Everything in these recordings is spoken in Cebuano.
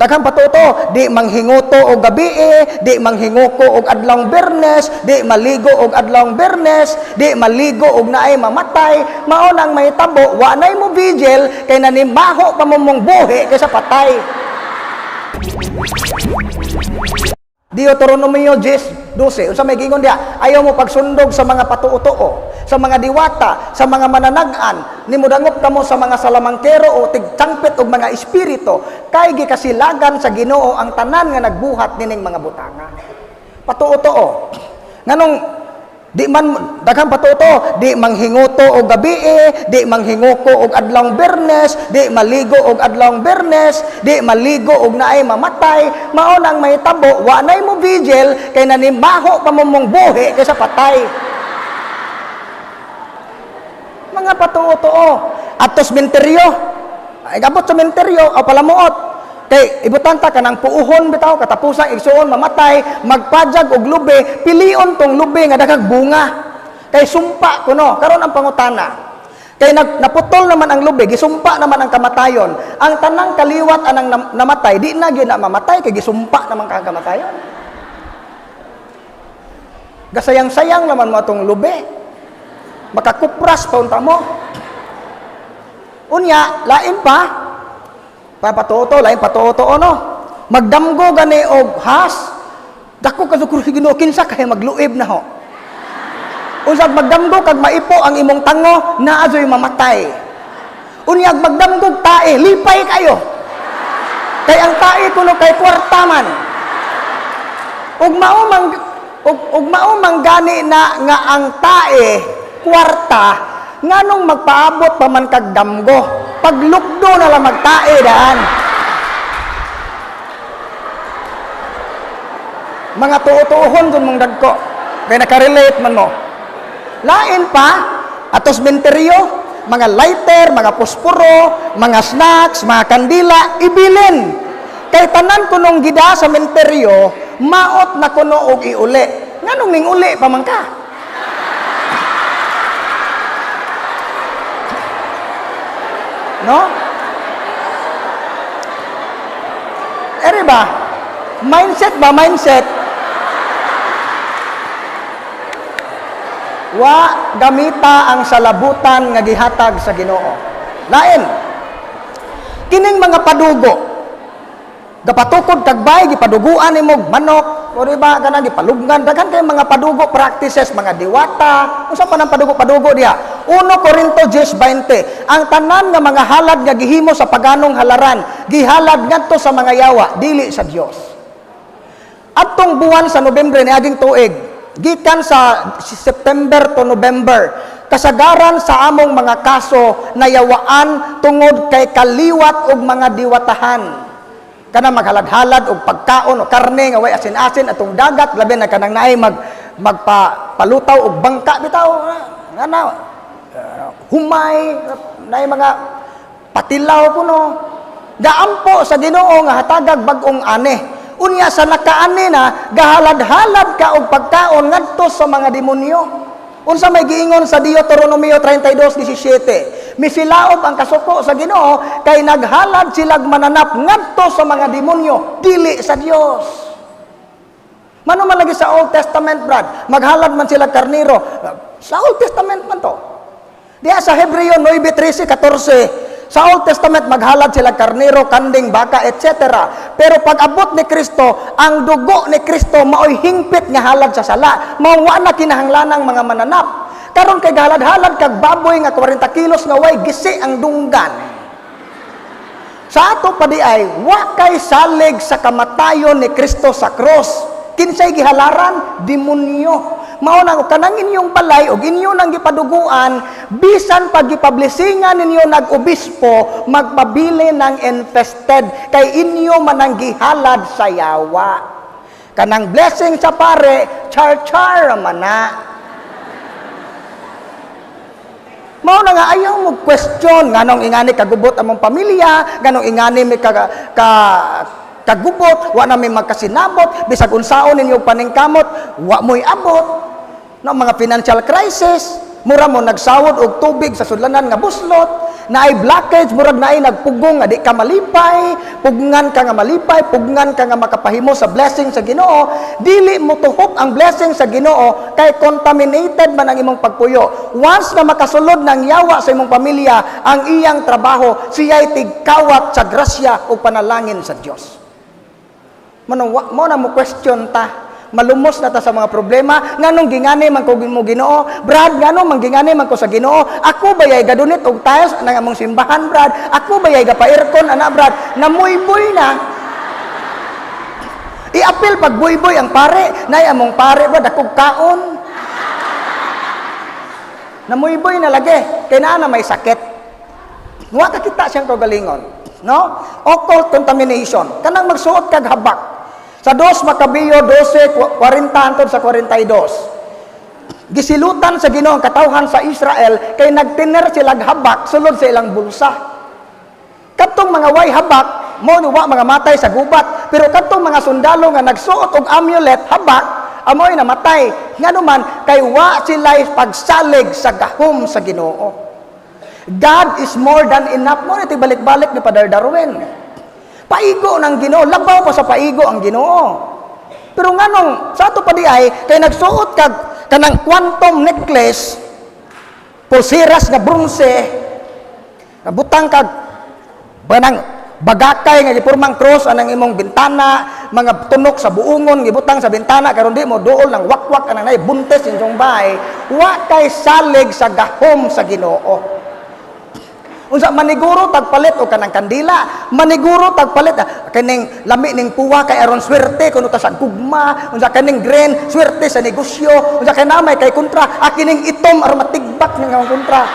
Daghang patuto, di manghinguto og gabii, di manghinguko og adlawng Biyernes, di maligo og adlawng Biyernes, di maligo og naay mamatay. Mao nang mahitabo, wa nay mo vigil kay nanimaho pa mo mong buhi kaysa patay. Deuteronomio 10:12, unsa may giingon diha? Ayaw mo pagsundog sa mga patuo-tuo, sa mga diwata, sa mga mananag-an, nimudangop kamo sa mga salamangkero o tigtangpit og mga espiritu, kay gikasilagan sa Ginoo ang tanan nga nagbuhat nining mga butanga. Patuo-tuo. Nganong di man daghang patuo, di manghinguto og gabii, di manghinguko og adlawng Biyernes, di maligo og adlawng Biyernes, di maligo og naay mamatay. Mao nang mahitabo, wa nay mo vigil kay nanimaho pa mo mong buhi kaysa patay. Mga patuo-tuo. Atos menteryo. Ay gabot sa menteryo o palamuot. Kay ibutan ta kanang puuhon bitaw katapusang igsuon mamatay, magpajag og lubi, pilion tong lubi nga daghang bunga. Kay sumpa kuno. Karon ang pangutana. Kay naputol naman ang lubi, gisumpa naman ang kamatayon. Ang tanang kaliwat anang namatay, di na gyud na mamatay kay gisumpa naman kang kamatayon. Gasayang-sayang naman mo atong lubi. Makakupras pa unta mo. Unya, lain pa. Papatuto, lain patuto no. Magdamgo gani og has. Dako ka sa Ginoo, kinsa kay magluib na ho. Unsag magdamgo kag maipo ang imong tango, naa joy mamatay. Unyag magdamgog tae, lipay kayo. Kay ang tae kuno kay kwarta man. Ug mao man gani na nga ang tae kwarta, nganong magpaabot pa man kag damgo? Paglukdo na lang magtae daan. Mga tuo-tuohon dun mong dagko. Kaya nakarelate man mo. Lain pa, atos menteryo, mga lighter, mga posporo, mga snacks, mga kandila, ibilin. Kay tanan kunong gida sa menteryo, maot na kuno og iuli. Nganong ning uli pa man ka? No? Eri ba? Mindset ba? Mindset. Wa gamita ang salabutan nga gihatag sa Ginoo. Lain. Kining mga padugo, gapatukod kagbay, gipaduguan nimo manok, o di ba kanang gipalugnan, daghan kay mga padugo practices, mga diwata. Unsa pa nang padugo-padugo diha? 1 Corinto 10:20, ang tanan nga mga halad nga gihimo sa paganong halaran, gihalad ngadto sa mga yawa, dili sa Dios. Adtong buwan sa Nobyembre niaging tuig, gikan sa September to November, kasagaran sa among mga kaso nayawaan tungod kay kaliwat og mga diwatahan. Kana maghalad-halad og pagkaon o karne nga way asin-asin atong dagat, labi na kanang naay magpalutaw og bangka bitaw nga na humay naay mga patilaw kuno. Gaampo sa Ginoo nga hatagag bag-ong ane. Unya sa nakaani na gahalad-halad ka og pagkaon ngadto sa mga demonyo. Unsa may giingon sa Deuteronomio 32:17? Misilaob ang kasuko sa Ginoo kay naghalad silag mananap ngadto sa mga demonyo, dili sa Dios. Mano man lagi sa Old Testament, brad, maghalad man sila karnero. Sa Old Testament man to. Diha sa Hebreo 9:13-14, sa Old Testament maghalad sila karnero, kanding, baka, etc. Pero pag abot ni Kristo, ang dugo ni Kristo maoy hingpit nga halad sa sala. Mao wa na kinahanglanang mga mananap. Karon kay gahalad-halad kag baboy nga 40 kilos nga way gisi ang dunggan. Sa ato pa di ay wa kay salig sa kamatayon ni Kristo sa cross. Kinsay gihalaran? Demonyo. Mao na kanang inyong balay og inyo nang gipaduguan, bisan pag gipablisingan ninyo nag-obispo, magpabili ng infested kay inyo man ang gihalad sa yawa. Kanang blessing sa pare, char-char man na. Mao na nga ayaw mo question nganong ingani kagubot among pamilya, nganong ingani mi kagubot, wa na mi magkasinabot, bisag unsaon ninyo paningkamot, wa mo'y abot. No, mga financial crisis. Mura mo nagsawod og tubig sa sudlanan nga buslot, naay blockage, murag naay nagpugong nga di ka malipay, pugngan ka nga malipay, pugngan ka nga makapahimo sa blessing sa Ginoo. Dili mo tuhop ang blessing sa Ginoo kay contaminated man ang imong pagpuyo. Once na makasulod ng yawa sa imong pamilya, ang iyang trabaho, siya'y tigkawat sa grasya o panalangin sa Dios. Mano mo na mo question ta, malumos na ta sa mga problema, nganong gingani man ko mo, Ginoo? Brad, nganong man gingani man ko sa Ginoo? Ako bayay gadunit og tiles nang among simbahan, Brad? Ako bayay gapa-aircon ana, Brad? Namuyboy na. Iapil pagbuyboy ang pare, nay among pare, Brad, akong kaon. Namuyboy na lagi kay naa na may sakit. Wa ka kita siyang kaugalingon, no? Occult contamination, kanang magsuot kag habak. Sa 2 Macabeo 12:40 hangtod sa 42. Gisilutan sa Ginoo ang katawhan sa Israel kay nagtiner sila habak sulod sa ilang bulsa. Kadtong mga way habak mo ni wa mga matay sa gubat, pero kadtong mga sundalo nga nagsuot og amulet, habak, amoy namatay. Ngano man? Kay wa sila pagsalig sa gahom sa Ginoo. God is more than enough mo ni balik-balik ni Father Darwin. Paigo ng Ginoo, labaw pa sa paigo ang Ginoo. Pero nganong sa ato pa di ay kay nagsuot kag kanang quantum necklace, pulseras nga bronze, nabutang kag banang bagakay nga gipurmang cross anang imong bintana, mga tunok sa buungon gibutang sa bintana karon di mo duol ng wakwak anang nay buntes inyong bahay, wa kay salig sa gahom sa Ginoo. Unsa maniguro tagpalit og kanang kandila, maniguro tagpalit kining lami ning puwa kay aron swerte kuno ta sa gugma, unsa kaning green, swerte sa negosyo, unsa kay namay kay kontra, kining itom aron matigbak ning ang kontra.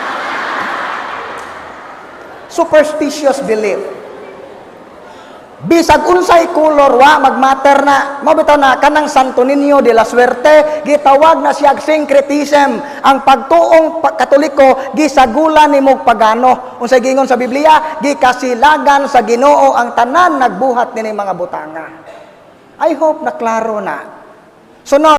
Superstitious belief. Bisag unsay color, wa magmatter na. Mao bitaw na kanang Santo Niño de la Suerte, gitawag na siya syncretism. Ang pagtuong Katoliko gisagula nimo pagano. Unsay giingon sa Biblia? Gikasilagan sa Ginoo ang tanan nagbuhat nining mga butanga. I hope na klaro na. So now,